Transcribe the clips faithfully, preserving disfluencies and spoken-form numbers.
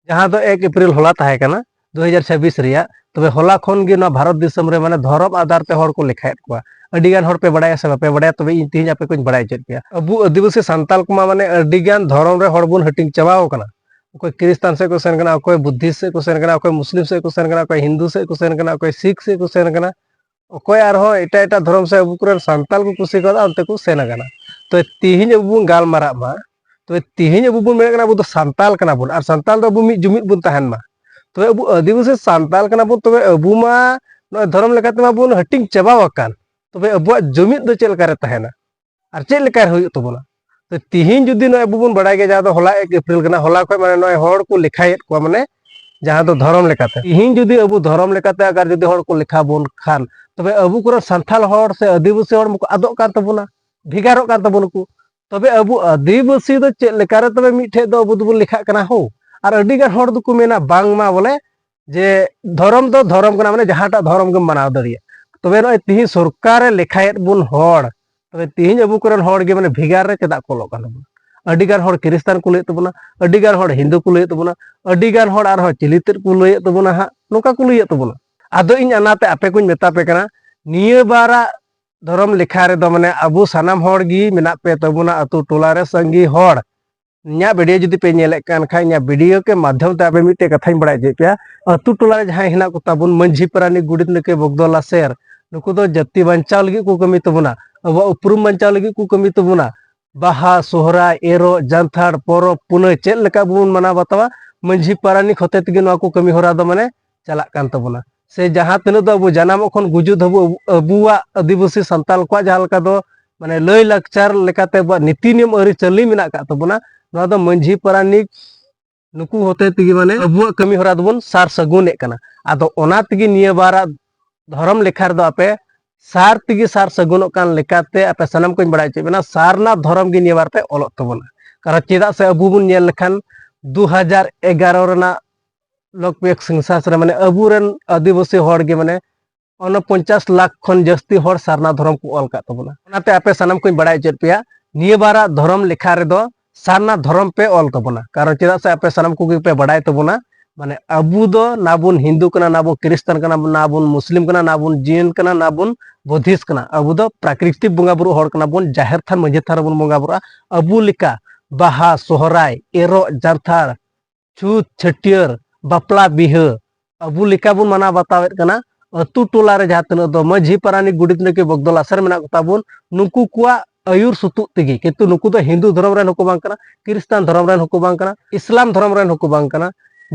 ᱡᱟᱦᱟᱸ ᱫᱚ ᱮᱠ ᱮᱯᱨᱤᱞ ᱦᱚᱞᱟ ᱛᱟᱦᱮᱸ ᱠᱟᱱᱟ, ᱫᱩ ᱦᱟᱡᱟᱨ ᱪᱷᱟᱵᱵᱤᱥ ᱨᱮᱭᱟᱜ᱾ ᱛᱚᱵᱮ ᱦᱚᱞᱟ ᱠᱷᱚᱱ ᱜᱮ ᱱᱚᱣᱟ ᱵᱷᱟᱨᱚᱛ ᱫᱤᱥᱚᱢ ᱨᱮ ᱢᱟᱱᱮ ᱫᱷᱚᱨᱚᱢ ᱟᱫᱷᱟᱨ ᱛᱮ ᱦᱚᱲ ᱠᱚ ᱞᱮᱠᱷᱟᱭᱮᱫ ᱠᱚᱣᱟ᱾ ᱟᱹᱰᱤ ᱜᱟᱱ ᱦᱚᱲ ᱯᱮ ᱵᱟᱲᱟᱭᱟ ᱥᱮ ᱵᱟᱯᱮ ᱵᱟᱲᱟᱭᱟ, ᱛᱚᱵᱮ ᱤᱧ ᱛᱮᱦᱮᱧ ᱟᱯᱮ ᱠᱚᱧ ᱵᱟᱲᱟᱭ ᱦᱚᱪᱚᱭᱮᱫ ᱯᱮᱭᱟ᱾ ᱟᱵᱚ ᱟᱹᱫᱤᱵᱟᱹᱥᱤ ᱥᱟᱱᱛᱟᱞ ᱠᱚᱢᱟ ᱢᱟᱱᱮ ᱟᱹᱰᱤ ᱜᱟᱱ ᱫᱷᱚᱨᱚᱢ ᱨᱮ ᱦᱚᱲ ᱵᱚᱱ ᱦᱟᱹᱴᱤᱧ ᱪᱟᱵᱟᱣ ᱠᱟᱱᱟ᱾ ᱚᱠᱚᱭ ᱠᱷᱨᱤᱥᱴᱟᱱ ᱥᱮᱫ ᱠᱚ ᱥᱮᱱ ᱠᱟᱱᱟ, ᱚᱠᱚᱭ ᱵᱩᱫᱽᱫᱷᱤᱥᱴ ᱥᱮᱫ ᱠᱚ ᱥᱮᱱ ᱠᱟᱱᱟ, ᱚᱠᱚᱭ ᱢᱩᱥᱞᱤᱢ ᱥᱮᱫ ᱠᱚ ᱥᱮᱱ ᱠᱟᱱᱟ, ᱚᱠᱚᱭ ᱦᱤᱱᱫᱩ ᱥᱮᱫ ᱠᱚ ᱥᱮᱱ ᱠᱟᱱᱟ, ᱚᱠᱚᱭ ᱥᱤᱠᱷ ᱥᱮᱫ ᱠᱚ ᱥᱮᱱ ᱠᱟᱱᱟ, ᱚᱠᱚᱭ ᱟᱨᱦᱚᱸ ᱮᱴᱟᱜ ᱮᱴᱟᱜ ᱫᱷᱚᱨᱚᱢ ᱥᱮ ᱟᱵᱚ ᱠᱚᱨᱮᱱ ᱥᱟᱱᱛᱟᱞ ᱠᱚ ᱠᱩᱥᱤ ᱠᱟᱣᱫᱟ, ᱚᱱᱛᱮ ᱠᱚ ᱥᱮᱱ ᱟᱠᱟᱱᱟ᱾ ᱛᱚ, ᱛᱤᱦᱤᱧ ᱟᱵᱚ ᱵᱚᱱ ᱜᱟᱞᱢᱟᱨᱟᱜ ᱢᱟ᱾ ᱛᱚ, ᱛᱤᱦᱤᱧ ᱟᱵᱚ ᱵᱚᱱ ᱢᱮᱱᱮᱫ ᱠᱟᱱᱟ, ᱟᱵᱚ ᱫᱚ ᱥᱟᱱᱛᱟᱞ ᱠᱟᱱᱟ ᱵᱚᱱ, ᱟᱨ ᱥᱟᱱᱛᱟᱞ ᱫᱚ ᱟᱵᱚ ᱢᱤᱫ ᱡᱩᱢᱤᱫ ᱵᱚᱱ ᱛᱟᱦᱮᱱ ᱢᱟ᱾ ᱛᱚᱵᱮ ᱟᱵᱚ ᱟᱹᱫᱤᱵᱟᱹᱥᱤ ᱥᱟᱱᱛᱟᱞ ᱠᱟᱱᱟ ᱵᱚᱱ, ᱛᱚᱵᱮ ᱟᱵᱚ ᱢᱟ ᱱᱚᱜᱼᱚᱭ ᱫᱷᱚᱨᱚᱢ ᱞᱮᱠᱟᱛᱮ ᱢᱟ ᱵᱚᱱ ᱦᱟᱹᱴᱤᱧ ᱪᱟᱵᱟᱣ ᱟᱠᱟᱱ᱾ ᱛᱚᱵᱮ ᱟᱵᱚᱣᱟᱜ ᱡᱩᱢᱤᱫ ᱫᱚ ᱪᱮᱫ ᱞᱮᱠᱟᱨᱮ ᱛᱟᱦᱮᱱᱟ? ᱟᱨ ᱪᱮᱫ ᱞᱮᱠᱟ ᱦᱩᱭᱩᱜ ᱛᱟᱵᱚᱱᱟ? ᱛᱚ, ᱛᱤᱦᱤᱧ ᱡᱩᱫᱤ ᱱᱚᱜᱼᱚᱭ ᱟᱵᱚ ᱵᱚᱱ ᱵᱟᱲᱟᱭ ᱜᱮᱭᱟ, ᱡᱟᱦᱟᱸ ᱫᱚ ᱦᱚᱞᱟ ᱮᱠ ᱮᱯᱨᱤᱞ ᱠᱟᱱᱟ, ᱦᱚᱞᱟ ᱠᱷᱚᱱ ᱢᱟᱱᱮ ᱱᱚᱜᱼᱚᱭ ᱦᱚᱲ ᱠᱚ ᱞᱮᱠᱷᱟᱭᱮᱫ ᱠᱚᱣᱟ, ᱢᱟᱱᱮ ᱡᱟᱦᱟᱸ ᱫᱚ ᱫᱷᱚᱨᱚᱢ ᱞᱮᱠᱟᱛᱮ᱾ ᱛᱤᱦᱤᱧ ᱡᱩᱫᱤ ᱟᱵᱚ ᱫᱷᱚᱨᱚᱢ ᱞᱮᱠᱟᱛᱮ ᱟᱜᱟᱨ ᱡᱩᱫᱤ ᱦᱚᱲ ᱠᱚ ᱞᱮᱠᱷᱟ ᱵᱚᱱ ᱠᱷᱟᱱ, ᱛᱚᱵᱮ ᱟᱵᱚ ᱠᱚᱨᱮᱱ ᱥᱟᱱᱛᱟᱞ ᱦᱚᱲ ᱥᱮ ᱟᱹᱫᱤᱵᱟᱹᱥᱤ ᱦᱚᱲ ᱢᱟᱠᱚ ᱟᱫᱚᱜ ᱠᱟᱱ ᱛᱟᱵᱚᱱᱟ, ᱵᱷᱮᱜᱟᱨᱚᱜ ᱠᱟᱱ ᱛᱟᱵᱚᱱᱟ ᱠᱚ᱾ ᱛᱚᱵᱮ ᱟᱵᱚ ᱟᱹᱫᱤᱵᱟᱹᱥᱤ ᱫᱚ ᱪᱮᱫ ᱞᱮᱠᱟᱨᱮ ᱛᱚᱵᱮ ᱢᱤᱫᱴᱷᱮᱡ ᱫᱚ ᱟᱵᱚ ᱫᱚᱵᱚᱱ ᱞᱮᱠᱷᱟᱜ ᱠᱟᱱᱟ ᱦᱳ? ᱟᱨ ᱟᱹᱰᱤ ᱜᱟᱱ ᱦᱚᱲ ᱫᱚᱠᱚ ᱢᱮᱱᱟ ᱵᱟᱝᱢᱟ ᱵᱚᱞᱮ ᱡᱮ ᱫᱷᱚᱨᱚᱢ ᱫᱚ ᱫᱷᱚᱨᱚᱢ ᱠᱟᱱᱟ, ᱢᱟᱱᱮ ᱡᱟᱦᱟᱸᱴᱟᱜ ᱫᱷᱚᱨᱚᱢ ᱜᱮᱢ ᱢᱟᱱᱟᱣ ᱫᱟᱲᱮᱭᱟᱜ᱾ ᱛᱚᱵᱮ ᱱᱚᱜᱼᱚᱭ ᱛᱤᱦᱤᱧ ᱥᱚᱨᱠᱟᱨᱮ ᱞᱮᱠᱷᱟᱭᱮᱫ ᱵᱚᱱ ᱦᱚᱲ, ᱛᱚᱵᱮ ᱛᱤᱦᱤᱧ ᱟᱵᱚ ᱠᱚᱨᱮᱱ ᱦᱚᱲ ᱜᱮ ᱢᱟᱱᱮ ᱵᱷᱮᱜᱟᱨ ᱨᱮ ᱪᱮᱫᱟᱜ ᱠᱚ ᱚᱞᱚᱜ ᱠᱟᱱ ᱛᱟᱵᱚᱱᱟ? ᱟᱹᱰᱤ ᱜᱟᱱ ᱦᱚᱲ ᱠᱷᱨᱤᱥᱴᱟᱱ ᱠᱚ ᱞᱟᱹᱭᱮᱫ ᱛᱟᱵᱚᱱᱟ, ᱟᱹᱰᱤ ᱜᱟᱱ ᱦᱚᱲ ᱦᱤᱱᱫᱩ ᱠᱚ ᱞᱟᱹᱭᱮᱫ ᱛᱟᱵᱚᱱᱟ, ᱟᱹᱰᱤ ᱜᱟᱱ ᱦᱚᱲ ᱟᱨᱦᱚᱸ ᱪᱤᱞᱤ ᱛᱮᱫ ᱠᱚ ᱞᱟᱹᱭᱮᱫ ᱛᱟᱵᱚᱱᱟ ᱦᱟᱸᱜ, ᱱᱚᱝᱠᱟ ᱠᱚ ᱞᱟᱹᱭᱮᱫ ᱛᱟᱵᱚᱱᱟ᱾ ᱟᱫᱚ ᱤᱧ ᱚᱱᱟᱛᱮ ᱟᱯᱮ ᱠᱚᱧ ᱢᱮᱛᱟ ᱯᱮ ᱠᱟᱱᱟ, ᱱᱤᱭᱟᱹ ᱵᱟᱨᱟᱜ ᱫᱷᱚᱨᱚᱢ ᱞᱮᱠᱷᱟ ᱨᱮᱫᱚ ᱢᱟᱱᱮ ᱟᱵᱚ ᱥᱟᱱᱟᱢ ᱦᱚᱲ ᱜᱮ ᱢᱮᱱᱟᱜ ᱯᱮ ᱛᱟᱵᱚᱱᱟ, ᱟᱹᱛᱩ ᱴᱚᱞᱟ ᱨᱮ ᱥᱟᱸᱜᱮ ᱦᱚᱲ᱾ ᱤᱧᱟᱹᱜ ᱵᱷᱤᱰᱤᱭᱳ ᱡᱩᱫᱤ ᱯᱮ ᱧᱮᱞᱮᱫ ᱠᱟᱱ ᱠᱷᱟᱡ, ᱤᱧᱟᱹᱜ ᱵᱷᱤᱰᱤᱭᱳ ᱠᱮ ᱢᱟᱫᱽᱫᱷᱚᱢ ᱛᱮ ᱟᱯᱮ ᱢᱤᱫᱴᱮᱡ ᱠᱟᱛᱷᱟᱧ ᱵᱟᱲᱟᱭ ᱦᱚᱪᱚᱭᱮᱫ ᱯᱮᱭᱟ᱾ ᱟᱹᱛᱩ ᱴᱚᱞᱟ ᱨᱮ ᱡᱟᱦᱟᱸᱭ ᱦᱮᱱᱟᱜ ᱠᱚ ᱛᱟᱵᱚᱱ, ᱢᱟᱹᱡᱷᱤ ᱯᱟᱨᱟᱱᱤᱠ ᱜᱚᱰᱮᱛ ᱱᱟᱭᱠᱮ ᱵᱚᱜᱽᱫᱚ ᱞᱟᱥᱮᱨ, ᱱᱩᱠᱩ ᱫᱚ ᱡᱟᱹᱛᱤ ᱵᱟᱧᱪᱟᱣ ᱞᱟᱹᱜᱤᱫ ᱠᱚ ᱠᱟᱹᱢᱤ ᱛᱟᱵᱚᱱᱟ, ᱟᱵᱚᱣᱟᱜ ᱩᱯᱨᱩᱢ ᱵᱟᱧᱪᱟᱣ ᱞᱟᱹᱜᱤᱫ ᱠᱚ ᱠᱟᱹᱢᱤ ᱛᱟᱵᱚᱱᱟ᱾ ᱵᱟᱦᱟ, ᱥᱚᱦᱨᱟᱭ, ᱮᱨᱚᱜ, ᱡᱟᱱᱛᱷᱟᱲ, ᱯᱚᱨᱚᱵᱽ, ᱯᱩᱱᱟᱹᱭ ᱪᱮᱫ ᱞᱮᱠᱟ ᱟᱵᱚ ᱵᱚᱱ ᱢᱟᱱᱟᱣ ᱵᱟᱛᱟᱣᱟ, ᱢᱟᱹᱡᱷᱤ ᱯᱟᱨᱟᱱᱤᱠ ᱦᱚᱛᱮ ᱛᱮᱜᱮ ᱱᱚᱣᱟ ᱠᱚ ᱠᱟᱹᱢᱤ ᱦᱚᱨᱟ ᱫᱚ ᱢᱟᱱᱮ ᱪᱟᱞᱟᱜ ᱠᱟᱱ ᱛᱟᱵᱚᱱᱟ᱾ ᱥᱮ ᱡᱟᱦᱟᱸ ᱛᱤᱱᱟᱹᱜ ᱫᱚ ᱟᱵᱚ ᱡᱟᱱᱟᱢᱚᱜ ᱠᱷᱚᱱ ᱜᱩᱡᱩᱜ ᱫᱷᱟᱹᱵᱤᱡ ᱟᱵᱚ, ᱟᱵᱚᱣᱟᱜ ᱟᱹᱫᱤᱵᱟᱹᱥᱤ ᱥᱟᱱᱛᱟᱞ ᱠᱚᱣᱟᱜ ᱡᱟᱦᱟᱸ ᱞᱮᱠᱟ ᱫᱚ ᱢᱟᱱᱮ ᱞᱟᱹᱭ ᱞᱟᱠᱪᱟᱨ ᱞᱮᱠᱟᱛᱮ ᱟᱵᱚᱣᱟᱜ ᱱᱤᱛᱤ ᱱᱤᱭᱚᱢ ᱟᱹᱨᱤᱪᱟᱹᱞᱤ ᱢᱮᱱᱟᱜ ᱟᱠᱟᱫ ᱛᱟᱵᱚᱱᱟ, ᱱᱚᱣᱟ ᱫᱚ ᱢᱟᱹᱡᱷᱤ ᱯᱟᱨᱟᱱᱤᱠ ᱱᱩᱠᱩ ᱦᱚᱛᱮ ᱛᱮᱜᱮ ᱢᱟᱱᱮ ᱟᱵᱚᱣᱟᱜ ᱠᱟᱹᱢᱤ ᱦᱚᱨᱟ ᱫᱚᱵᱚᱱ ᱥᱟᱨ ᱥᱟᱹᱜᱩᱱᱮᱫ ᱠᱟᱱᱟ᱾ ᱟᱫᱚ ᱚᱱᱟ ᱛᱮᱜᱮ ᱱᱤᱭᱟᱹ ᱵᱟᱨᱟᱜ ᱫᱷᱚᱨᱚᱢ ᱞᱮᱠᱷᱟ ᱨᱮᱫᱚ ᱟᱯᱮ ᱥᱟᱨ ᱛᱮᱜᱮ ᱥᱟᱨ ᱥᱟᱹᱜᱩᱱᱚᱜ ᱠᱟᱱ ᱞᱮᱠᱟᱛᱮ ᱟᱯᱮ ᱥᱟᱱᱟᱢ ᱠᱚᱧ ᱵᱟᱲᱟᱭ ᱦᱚᱪᱚᱭᱮᱫ ᱵᱮᱱᱟ, ᱥᱟᱨᱱᱟ ᱫᱷᱚᱨᱚᱢ ᱜᱮ ᱱᱤᱭᱟᱹ ᱵᱟᱨ ᱯᱮ ᱚᱞᱚᱜ ᱛᱟᱵᱚᱱᱟ᱾ ᱠᱟᱨᱚᱱ ᱪᱮᱫᱟᱜ ᱥᱮ ᱟᱵᱚ ᱵᱚᱱ ᱧᱮᱞ ᱞᱮᱠᱷᱟᱱ ᱫᱩ ᱦᱟᱡᱟᱨ ᱮᱜᱟᱨᱚ ᱨᱮᱱᱟᱜ ᱞᱳᱠᱯᱤᱭᱚ ᱥᱮᱱᱥᱟᱥ ᱨᱮ ᱢᱟᱱᱮ ᱟᱵᱚᱨᱮᱱ ᱟᱹᱫᱤᱵᱟᱹᱥᱤ ᱦᱚᱲ ᱜᱮ ᱢᱟᱱᱮ ᱩᱱᱚᱯᱚᱧᱪᱟᱥ ᱞᱟᱠᱷ ᱠᱷᱚᱱ ᱡᱟᱹᱥᱛᱤ ᱦᱚᱲ ᱥᱟᱨᱱᱟ ᱫᱷᱚᱨᱚᱢ ᱠᱚ ᱚᱞ ᱟᱠᱟᱫ ᱛᱟᱵᱚᱱᱟ᱾ ᱚᱱᱟᱛᱮ ᱟᱯᱮ ᱥᱟᱱᱟᱢ ᱠᱚᱧ ᱵᱟᱲᱟᱭ ᱦᱚᱪᱚᱭᱮᱫ ᱯᱮᱭᱟ, ᱱᱤᱭᱟᱹ ᱵᱟᱨᱟᱜ ᱫᱷᱚᱨᱚᱢ ᱞᱮᱠᱷᱟ ᱨᱮᱫᱚ ᱥᱟᱨᱱᱟ ᱫᱷᱚᱨᱚᱢ ᱯᱮ ᱚᱞ ᱛᱟᱵᱚᱱᱟ᱾ ᱠᱟᱨᱚᱱ ᱪᱮᱫᱟᱜ ᱥᱮ ᱟᱯᱮ ᱥᱟᱱᱟᱢ ᱠᱚᱜᱮ ᱯᱮ ᱵᱟᱰᱟᱭ ᱛᱟᱵᱚᱱᱟ, ᱢᱟᱱᱮ ᱟᱵᱚ ᱫᱚ ᱱᱟ ᱵᱚᱱ ᱦᱤᱱᱫᱩ ᱠᱟᱱᱟ, ᱱᱟ ᱵᱚᱱ ᱠᱨᱤᱥᱛᱟᱱ ᱠᱟᱱᱟ, ᱱᱟ ᱵᱚᱱ ᱡᱮᱱ ᱠᱟᱱᱟ, ᱱᱟ ᱵᱚᱱ ᱵᱩᱫᱷᱤᱥᱴ ᱠᱟᱱᱟ᱾ ᱟᱵᱚ ᱫᱚ ᱯᱨᱟᱠᱨᱤᱛᱤᱠ ᱵᱚᱸᱜᱟ ᱵᱩᱨᱩ ᱦᱚᱲ ᱠᱟᱱᱟ ᱵᱚᱱ, ᱡᱟᱦᱮᱨ ᱛᱷᱟᱱ ᱢᱟᱹᱡᱷᱤ ᱛᱷᱟᱱ ᱨᱮᱵᱚᱱ ᱵᱚᱸᱜᱟ ᱵᱩᱨᱩᱜᱼᱟ᱾ ᱟᱵᱚ ᱞᱮᱠᱟ ᱵᱟᱦᱟ, ᱥᱚᱦᱨᱟᱭ, ᱮᱨᱚᱜ, ᱡᱟᱱᱛᱷᱟᱲ, ᱪᱷᱩᱛ, ᱪᱷᱟᱹᱴᱭᱟᱹᱨ, ᱵᱟᱯᱞᱟ, ᱵᱤᱦᱟᱹ ᱟᱵᱚ ᱞᱮᱠᱟ ᱵᱚᱱ ᱢᱟᱱᱟᱣ ᱵᱟᱛᱟᱣᱮᱫ ᱠᱟᱱᱟ᱾ ᱟᱹᱛᱩ ᱴᱚᱞᱟ ᱨᱮ ᱡᱟᱦᱟᱸ ᱛᱤᱱᱟᱹᱜ ᱫᱚ ᱢᱟᱹᱡᱷᱤ, ᱯᱟᱨᱟᱱᱤᱠ, ᱜᱚᱰᱮᱛ ᱱᱟᱭᱠᱮ ᱵᱚᱜᱽᱫᱚᱞ ᱟᱥᱨᱮ ᱢᱮᱱᱟᱜ ᱠᱚᱛᱟ ᱵᱚᱱ, ᱱᱩᱠᱩ ᱠᱚᱣᱟᱜ ᱟᱹᱭᱩᱨ ᱥᱩᱛᱩᱜ ᱛᱮᱜᱮ, ᱠᱤᱱᱛᱩ ᱱᱩᱠᱩ ᱫᱚ ᱦᱤᱱᱫᱩ ᱫᱷᱚᱨᱚᱢ ᱨᱮᱱ ᱦᱚᱸᱠᱚ ᱵᱟᱝ ᱠᱟᱱᱟ, ᱠᱨᱤᱥᱛᱟᱱ ᱫᱷᱚᱨᱚᱢ ᱨᱮᱱ ᱦᱚᱸᱠᱚ ᱵᱟᱝ ᱠᱟᱱᱟ, ᱤᱥᱞᱟᱢ ᱫᱷᱚᱨᱚᱢ ᱨᱮᱱ ᱦᱚᱸᱠᱚ ᱵᱟᱝ ᱠᱟᱱᱟ,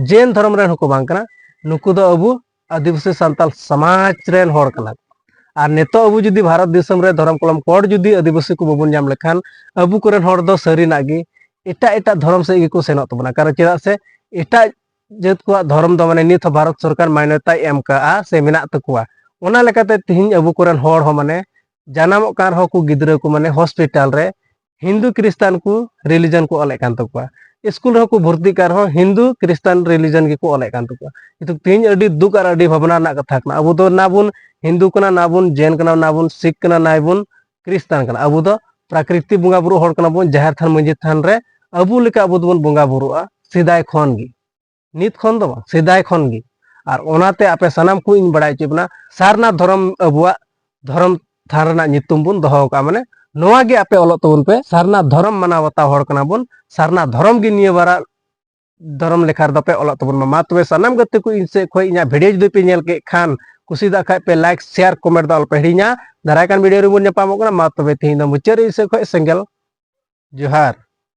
ᱡᱮᱱ ᱫᱷᱚᱨᱚᱢ ᱨᱮᱱ ᱦᱚᱸᱠᱚ ᱵᱟᱝ ᱠᱟᱱᱟ᱾ ᱱᱩᱠᱩ ᱫᱚ ᱟᱵᱚ ᱟᱹᱫᱤᱵᱟᱹᱥᱤ ᱥᱟᱱᱛᱟᱞ ᱥᱚᱢᱟᱡᱽ ᱨᱮᱱ ᱦᱚᱲ ᱠᱟᱱᱟ ᱠᱚ᱾ ᱟᱨ ᱱᱤᱛᱚᱜ ᱟᱵᱚ ᱡᱩᱫᱤ ᱵᱷᱟᱨᱚᱛ ᱫᱤᱥᱚᱢ ᱨᱮ ᱫᱷᱚᱨᱚᱢ ᱠᱚᱞᱚᱢ ᱠᱳᱰ ᱡᱩᱫᱤ ᱟᱹᱫᱤᱵᱟᱹᱥᱤ ᱠᱚ ᱵᱟᱵᱚᱱ ᱧᱟᱢ ᱞᱮᱠᱷᱟᱱ, ᱟᱵᱚ ᱠᱚᱨᱮᱱ ᱦᱚᱲ ᱫᱚ ᱥᱟᱹᱨᱤᱱᱟᱜ ᱜᱮ ᱮᱴᱟᱜ ᱮᱴᱟᱜ ᱫᱷᱚᱨᱚᱢ ᱥᱮᱫ ᱜᱮᱠᱚ ᱥᱮᱱᱚᱜ ᱛᱟᱵᱚᱱᱟ᱾ ᱠᱟᱨᱚᱱ ᱪᱮᱫᱟᱜ ᱥᱮ ᱮᱴᱟᱜ ᱡᱟᱹᱛ ᱠᱚᱣᱟᱜ ᱫᱷᱚᱨᱚᱢ ᱫᱚ ᱢᱟᱱᱮ ᱱᱤᱛ ᱦᱚᱸ ᱵᱷᱟᱨᱚᱛ ᱥᱚᱨᱠᱟᱨ ᱢᱟᱱᱱᱚᱛᱟᱭ ᱮᱢ ᱠᱟᱜᱼᱟ ᱥᱮ ᱢᱮᱱᱟᱜ ᱛᱟᱠᱚᱣᱟ᱾ ᱚᱱᱟ ᱞᱮᱠᱟᱛᱮ ᱛᱮᱦᱮᱧ ᱟᱵᱚ ᱠᱚᱨᱮᱱ ᱦᱚᱲ ᱦᱚᱸ ᱢᱟᱱᱮ ᱡᱟᱱᱟᱢᱚᱜ ᱠᱟᱱ ᱨᱮᱦᱚᱸ ᱠᱚ ᱜᱤᱫᱽᱨᱟᱹ ᱠᱚ ᱢᱟᱱᱮ ᱦᱚᱥᱯᱤᱴᱟᱞ ᱨᱮ ᱦᱤᱱᱫᱩ ᱠᱨᱤᱥᱴᱟᱱ ᱠᱚ ᱨᱤᱞᱤᱡᱚᱱ ᱠᱚ ᱚᱞᱮᱫ ᱠᱟᱱ ᱛᱟᱠᱚᱣᱟ᱾ ᱥᱠᱩᱞ ᱨᱮᱦᱚᱸ ᱠᱚ ᱵᱷᱚᱨᱛᱤᱜ ᱠᱟᱱ ᱨᱮᱦᱚᱸ ᱦᱤᱱᱫᱩ ᱠᱨᱤᱥᱴᱟᱱ ᱨᱤᱞᱤᱡᱚᱱ ᱜᱮᱠᱚ ᱚᱞᱮᱫ ᱠᱟᱱ ᱛᱟᱠᱚᱣᱟ᱾ ᱱᱤᱛᱚᱜ ᱛᱮᱦᱮᱧ ᱟᱹᱰᱤ ᱫᱩᱠ ᱟᱨ ᱟᱹᱰᱤ ᱵᱷᱟᱵᱽᱱᱟ ᱨᱮᱱᱟᱜ ᱠᱟᱛᱷᱟ ᱠᱟᱱᱟ᱾ ᱟᱵᱚ ᱫᱚ ᱱᱟ ᱵᱚᱱ ᱦᱤᱱᱫᱩ ᱠᱟᱱᱟ, ᱱᱟ ᱵᱚᱱ ᱡᱮᱱ ᱠᱟᱱᱟ, ᱱᱟ ᱵᱚᱱ ᱥᱤᱠᱷ ᱠᱟᱱᱟ, ᱱᱟ ᱵᱚᱱ ᱠᱨᱤᱥᱴᱟᱱ ᱠᱟᱱᱟ᱾ ᱟᱵᱚ ᱫᱚ ᱯᱨᱟᱠᱨᱤᱛᱤᱠ ᱵᱚᱸᱜᱟ ᱵᱩᱨᱩ ᱦᱚᱲ ᱠᱟᱱᱟ ᱵᱚᱱ᱾ ᱡᱟᱦᱮᱨ ᱛᱷᱟᱱ ᱢᱟᱹᱡᱷᱤ ᱛᱷᱟᱱ ᱨᱮ ᱟᱵᱚ ᱞᱮᱠᱟ ᱟᱵᱚ ᱫᱚᱵᱚᱱ ᱵᱚᱸᱜᱟ ᱵᱩᱨᱩᱜᱼᱟ ᱥᱮᱫᱟᱭ ᱠᱷᱚᱱ ᱜᱮ᱾ ᱱᱤᱛ ᱠᱷᱚᱱ ᱫᱚ ᱵᱟᱝ, ᱥᱮᱫᱟᱭ ᱠᱷᱚᱱ ᱜᱮ᱾ ᱟᱨ ᱚᱱᱟᱛᱮ ᱟᱯᱮ ᱥᱟᱱᱟᱢ ᱠᱚ ᱤᱧ ᱵᱟᱲᱟᱭ ᱦᱚᱪᱚᱭᱮᱫ ᱵᱚᱱᱟ, ᱥᱟᱨᱱᱟ ᱫᱷᱚᱨᱚᱢ ᱟᱵᱚᱣᱟᱜ ᱫᱷᱚᱨᱚᱢ ᱛᱷᱟᱱ ᱨᱮᱱᱟᱜ ᱧᱩᱛᱩᱢ ᱵᱚᱱ ᱫᱚᱦᱚ ᱟᱠᱟᱫᱼᱟ᱾ ᱢᱟᱱᱮ ᱱᱚᱣᱟ ᱜᱮ ᱟᱯᱮ ᱚᱞᱚᱜ ᱛᱟᱵᱚᱱ ᱯᱮ, ᱥᱟᱨᱱᱟ ᱫᱷᱚᱨᱚᱢ ᱢᱟᱱᱟᱣ ᱵᱟᱛᱟᱣ ᱦᱚᱲ ᱠᱟᱱᱟ ᱵᱚᱱ, ᱥᱟᱨᱱᱟ ᱫᱷᱚᱨᱚᱢ ᱜᱮ ᱱᱤᱭᱟᱹ ᱵᱟᱨᱟᱜ ᱫᱷᱚᱨᱚᱢ ᱞᱮᱠᱷᱟ ᱨᱮᱫᱚ ᱯᱮ ᱚᱞᱚᱜ ᱛᱟᱵᱚᱱ ᱢᱟ᱾ ᱢᱟ ᱛᱚᱵᱮ ᱥᱟᱱᱟᱢ ᱜᱟᱛᱮ ᱠᱚ ᱤᱧ ᱥᱮᱫ ᱠᱷᱚᱱ ᱤᱧᱟᱹᱜ ᱵᱷᱤᱰᱤᱭᱳ ᱡᱩᱫᱤ ᱯᱮ ᱧᱮᱞ ᱠᱮᱫ ᱠᱷᱟᱱ, ᱠᱩᱥᱤ ᱫᱟᱜ ᱠᱷᱟᱡ ᱯᱮ ᱞᱟᱭᱤᱠ, ᱥᱮᱭᱟᱨ, ᱠᱚᱢᱮᱱᱴ ᱫᱚ ᱟᱞᱚ ᱯᱮ ᱦᱤᱲᱤᱧᱟ᱾ ᱫᱟᱨᱟᱭ ᱠᱟᱱ ᱵᱷᱤᱰᱤᱭᱳ ᱨᱮᱵᱚᱱ ᱧᱟᱯᱟᱢᱚᱜ ᱠᱟᱱᱟ᱾ ᱢᱟ ᱛᱚᱵᱮ ᱛᱮᱦᱮᱧ ᱫᱚ ᱢᱩᱪᱟᱹᱫ ᱨᱮ ᱤᱧ ᱥᱮᱫ ᱠᱷᱚᱱ ᱥᱮᱸᱜᱮᱞ ᱡᱚᱦᱟᱨ᱾